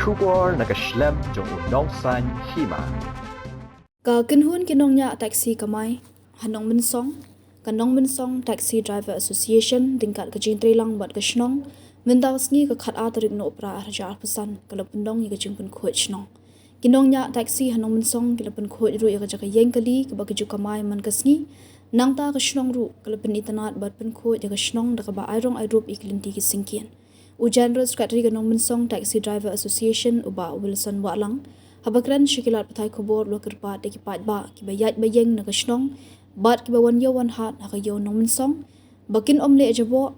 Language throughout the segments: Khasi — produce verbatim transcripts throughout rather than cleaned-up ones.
Khubor na ka shlem jong u nongsan hima. Ka kynhun ki nongñiah taxi kamai ha Nongmynsong, ka Nongmynsong Taxi Driver Association, ryngkat ka jingtreilang bad ka shnong, mynta ka sngi ka khatar tarik Nohprah arhajar arphew san, ka la pynlong ïa ka jingpynkhuid shnong. Ki nongñiah taxi ha Nongmynsong ki la pynkhuid ruh ïa ka jaka ïeng kali kaba ki ju kamai man ka sngi. Nangta ka shnong ruh ka la pynitynnad bad pynkhuid ïa ka shnong da kaba ai rong ai rup ïa ki lynti ki syngkien. U General Secretary ka Nongmynsong Taxi Driver Association, u Bah Wilson Wahlang, haba kren sha ki lad pathai khubor, u la kyrpad ïa ki paidbah kiba ïaid ba ïeng na ka shnong bad kiba wan ïew wan hat ha ka ïew Nongmynsong ba kin ym leh jaboh,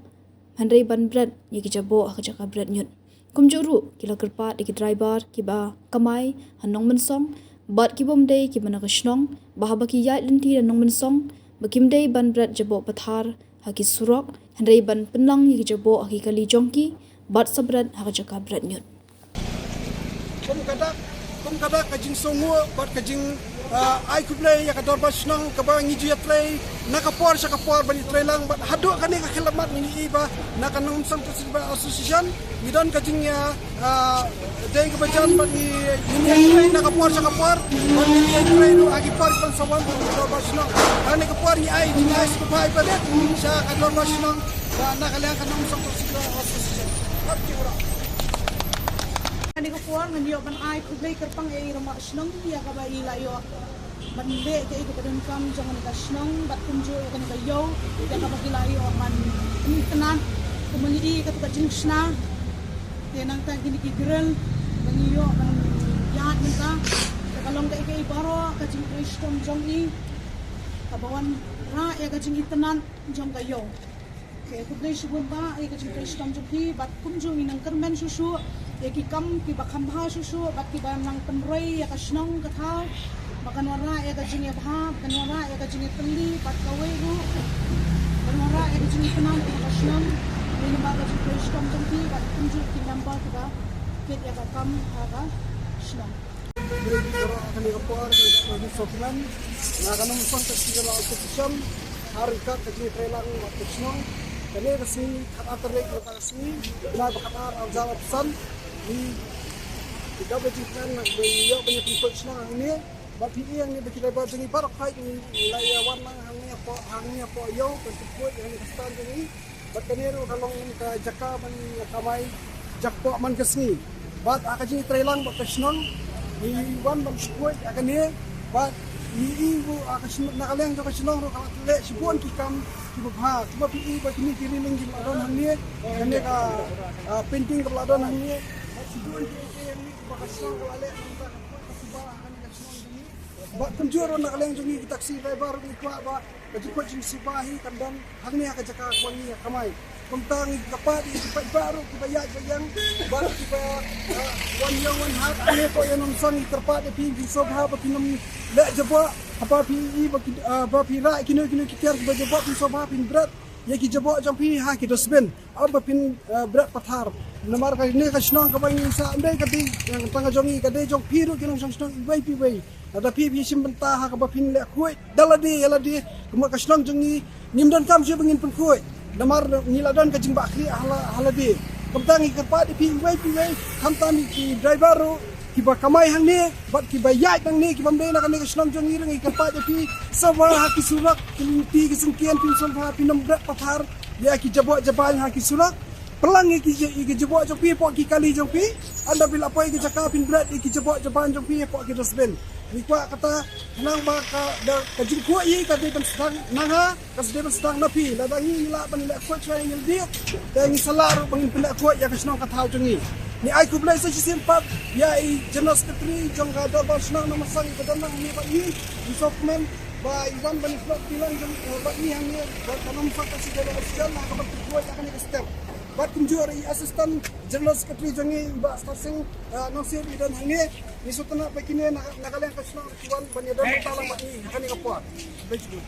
hynrei ban bret ïa ki jaboh ha ka jaka bret ñiut. Kumjuh ruh ki la kyrpad ïa ki driver kiba kamai ha Nongmynsong bad ki bym dei kiba na ka shnong, ba haba ki ïaid lynti na Nongmynsong ba kim dei ban bret jaboh pathar ha ki surok, hynrei ban pynlang ïa ki jaboh ha ki kali jong ki bad sa bret ha ka jaka bret ñiut. Kum ka dak, kum ka dak ka jingsngewnguh bad ka jing, ah, ai khublei ïa ka dorbar shnong kaba ngi ju ïatrei na ka por sha ka por ban ïatrei lang bad haduh kane ka khyllipmat ngi ïohi ba na ka Nongmynsong Taxi Driver Association ngi don ka jing, ah, ah, dei kaba jan bad ngi, ngi ïatrei na ka por sha ka por bad ngi ïatrei ruh ha ki por ban sa wan ka dorbar shnong. Kane ka por ngi ai jingai sngewbha ba dei sha ka dorbar shnong ba na ka liang ka Nongmynsong Taxi Driver Association. Hap ki ura. Kane ka por ngan ïoh ban ai khublei kyrpang ïa i rangbah shnong ïa kaba i la ïoh ban leh kaei kaba donkam jong kane ka shnong bad kumjuh ïa kane ka ïew ïa kaba ki la ïoh ban pynitynnad. Kumba ngi i kata ka jingshna te nangta kine ki grill ba ngi ïoh ban ïaid mynta. Te ka long kaei kaei baroh ka jingtrei shitom jong i kaba wanrah ïa ka jingitynnad jong ka ïew. Te khublei shibun bah ïa ka jingtrei shitom jong phi bad kumjuh ngi nang kyrmen shuh shuh ïa ki kam kiba kham bha shuh shuh bad kiba nang pynroi ïa ka shnong ka thaw ba kan wanrah ïa ka jingïabha, ba kan wanrah ïa ka jingïatylli bad kawei ruh kan wanrah ïa ka jingïatylli ïa ka shnong. Ngi nang ba ka jingtrei shitom jong phi bad kumjuh ki member kiba kit ïa ka kam ha ka shnong. Kane ka por ngi sngewkmen na ka Nongmynsong Taxi Driver Association ha ryngkat ka jingtreilang bad ka shnong. Kane ka sngi khatar tarik, kane ka sngi, na ba khatar arhajar arphew san, ngi ïa ka jingkren na ba ïoh ban ïa pynkhuid shnong hangne. Bad phi ïeng ne ba ki driver jong ngi baroh khoit ngi la ïa wan lang hangne hapoh, hangne hapoh ïew ban pynkhuid hangne ka stand jong ngi. Bad kane ruh ka long ka jaka ban ïa kamai jakpoh man ka sngi. Bad ha ka jingtreilang bad ka shnong ngi wan ban pynkhuid ha kane. Bad ngi i ruh ha ka shnong, na ka liang jong ka shnong ruh ka la leh shibun ki kam kiba bha. Kumba phi i ba kine ki railing ki la don hangne, kane ka, ah, painting ka la don hangne. Bad shibun ki railing kiba ka shnong ka la leh, nangta ka pynkhuid ka suba ha kane ka shnong jong ngi. Bad kumjuh ruh na ka liang jong ngi ki taxi driver ruh ngi kwah ba ka jingkhuid jingsuba hi kan don hangne ha ka jaka kaba ngi ïa kamai. Kumta ngi kyrpad ïa ki paidbah ruh kiba ïaid ba ïeng bad kiba, ah, wan ïew wan hat hangne hapoh ïa Nongmynsong, ngi kyrpad ïa phi, phin sngewbha ba phin ym leh jaboh haba phi i ba ki, ah, ba phi rah kino kino ki tiar kiba jaboh, phin sngewbha phin bret ïa ki jaboh jong phi ha ki dustbin. Ym ba phin, eh, bret pathar. Namar kane ka shnong kaba ngi sah, ym dei ka dei tang ka jong ngi, ka dei jong phi ruh ki nongshong shnong iwei pa iwei. Lada phi, phi shim bynta ha kaba phin leh khuid da lade ïa lade, kumba ka shnong jong ngi ngim donkam shuh ba ngin pynkhuid. Namar ngi la don ka jingbakla ha la, ha lade. Kumta ngi kyrpad ïa phi iwei pa iwei, khamtam ïa ki driver ruh kiba kamai hangne bad kiba ïaid nangne, kiba ym dei na kane ka shnong jong ngi ruh ngi kyrpad ïa phi, sngewbha ha ki surok, ki lynti ki syngkien, phin sngewbha phin ym bret pathar ïa ki jaboh jaban ha ki surok. Pynlang ïa ki, ïa ki jaboh jong phi hapoh ki kali jong phi. Ynda phi la poi ka jaka phin bret ïa ki jaboh jaban jong phi hapoh ki dustbin. Ngi kwah kata, khnang ba ka, da, ka jingkhuid hi ka dei ban sdang na nga, ka dei ban sdang na phi. Lada ngi lah ban leh khuid shuwa ïa ngi lade, te ngi sa lah ruh ba ngin pynleh khuid ïa ka shnong ka thaw jong ngi. Ngi ai khublei sa shisien pat ïa i General Secretary jong ka dorbar shnong Nongmynsong i ba don hangne bad ngi, i sngewkmen ba i wan ban i pynlong bilang jong, eh, bad ngi hangne bad ka Nongmynsong Taxi Driver Association ha kaba pynkhuid ïa kane ka step. Bad kumjuh ruh i Assistant General Secretary jong ngi i Bah Star Singh, eh, Nongsiej i don hangne. Ngi sngewtynnat ba kine na, na ka liang ka shnong ki wan ban ïadon bynta lang bad ngi ha kane ka por. Khublei shibun.